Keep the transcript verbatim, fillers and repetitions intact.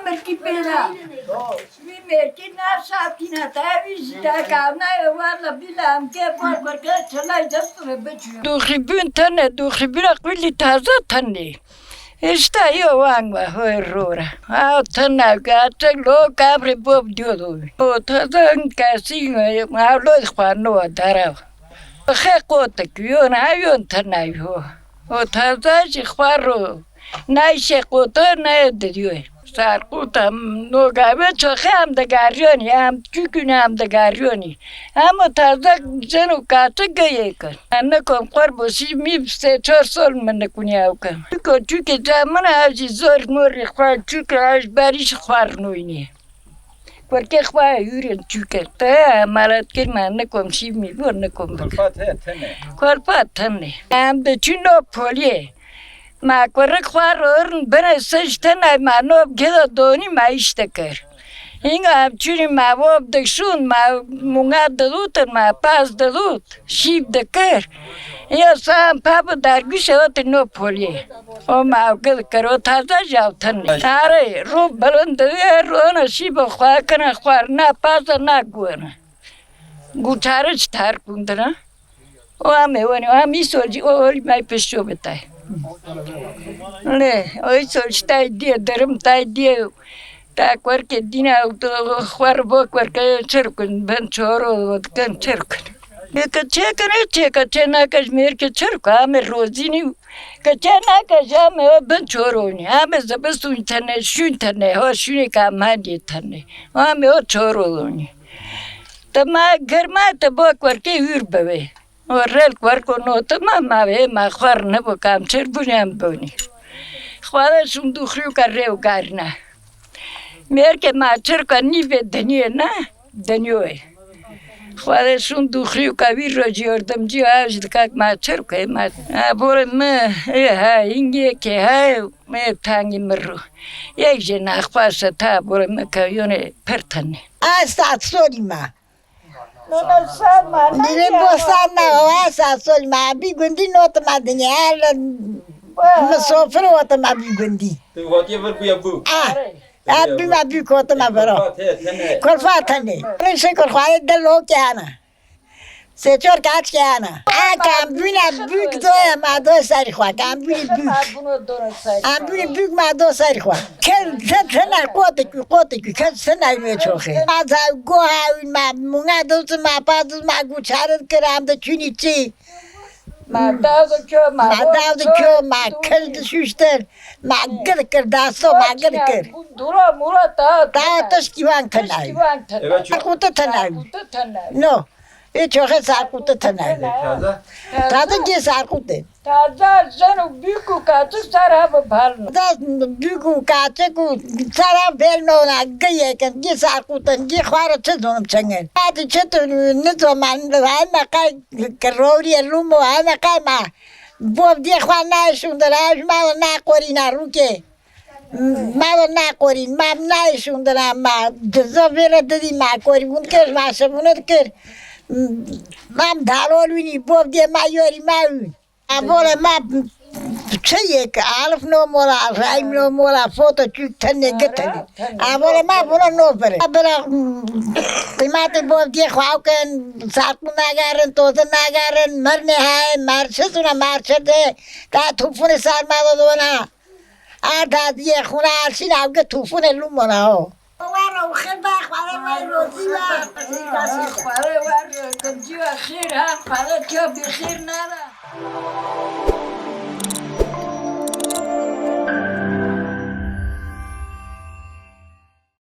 Mirkî pê de. Wî mêrkî naşatîne te, wî jî te kavnayê, walla bîla em kê xwe kurke çilay dest re biçû. Doxîbûn tene, doxîbûna qulî taze tenê. Îşte yo wang ve hoy rore. Ha tena gaçek lo kabrê bob diyordu. O taze kesî evlod xwarno dara. Xe qotik yon ha yon tena yo. O taze jî xwaro. Nayşe qoto ne didiyo. Sarquta nogabe çoxe em digariyonî, em çûkî ne em digariyonî. Em o taze jin û kaçik geyê kin. Em nikom qor bo şî mî sê çar sol min nikuniya ew kin. Çûko çûkê ca min ev jî zor morî xwe çûkê ev ji berî jî xwarinoynî. Kurkê xwe hûrên çûkê. Te emanet kir me nikom şî mî bo nikom bikim. Kulfat heye tenê. Kulfat tenê. Em diçûn o poliyê. Ma kurik xwe rorin bine sej tenay ma nov gida donî ma îş dikir. Hinga em çûnî ma vov dikşûn ma munga didûtin ma paz didût şîv dikir. Ya san pa bi dergûşe oti no poliyê. O ma ew gid kir o taze ji ew tenê. Are ro bilind diye rona şîv xwe kine xwar na paz na guene. Guçare ji ter kundina. O em ê wenê, o em îsol jî, o holî me pêşo bitay. Lê, o îsol ji tay diye, derim tay diye, ta kwerkê dîna, xwer bo kwerke çirkin, ben çoro dikin çirkin. Lê ke çêkin, ê çêke, çê nake ji mêrke çirk, em ê rozînî, ke çê nake ji em ê bin çoroynî, em ê zibistûn tene, şûn tene, ho şûnê ke em hendê tene, em ê o çoro donî. Te ma germa te bo kwerkê hûr bivê. O rel kwerko no te ma ma vê ma xwar ne bo kam çer bunê em bonî. Xwara şûn du xrî ka rê û garine. Mêrke ma çer ka nîvê deniyê ne, deniyoyê. Xwara şûn du xrî ka vî rojî yordemcî ev ji dikak ma çer ka ma. Ha, borê me, ê ha, hingê ke ha, me tangî mi ro. Yek jê naxwasa ta borê me ke yone per tenê. Asta sorî ma. Nîrê bostan me, o esa sol me, bî gundî note me dinê, her misafir ote me bî gundî. Tu hatiye vir bûye bû. Ah, ah, bî me bî kote me vero. Kulfat heye tenê. Kulfat tenê. Rê şekur xwarê de lokê hene. Sê çor kaçkê hene. Ah, kam bûne bûk doye me doye serî xwe, kam bûne bûk. Em bûne bûk me do serî xwe. Kel te tene qotikî, qotikî, kel tene wê çoxê. Ma za go hawî ma, munga duz ma, pa duz ma, guçare kir, em de çûnî çi. Ma dav de kyo, ma dav de kyo, ma kel de şuştir. Ma gir kir, dasto ma gir kir. Dura mura ta. Ta tişkî wan tene. Tişkî wan tene. Sarqûte tene. Sarqûte tene. No. Ê çoxê sarqûte tene. Taze? Taze gê sarqûte. Taze jen û bîk û kaçik ser hev bi bal ne. Taze bîk û kaçik û ser hev bêl nona gê yekin, gê sarqûtin, gê xwara çi zonim çengin. Hadi çi tu nizoman, heme qay kirorîye lûmo, heme qay ma. Bov dê xwa nayê şûndir, ev ji me naqorîna rûkê. Ma da nakorîn, ma nayşûndina ma. Dizo vêre didî ma korî bûn kir, ma şebûne dikir. Mam dalol wînî, bov diye ma yorî ma wîn. Avole ma çi yek, alif no mola, rahim no mola, foto çük tenne gitene. Avole ma buna no bere. Bera qîmatê bov diye xwaw ken, sarkû nagarin, toze nagarin, merne hay, marşe suna marşe de, ta tufune sarma da dona. A dadiyê xwuna alşîn avge tûfûnê lûmona ho. Were û xêr be, xware we rozî be. Xware we gurcî we xêr ha, xware tiya bêxêr nebe.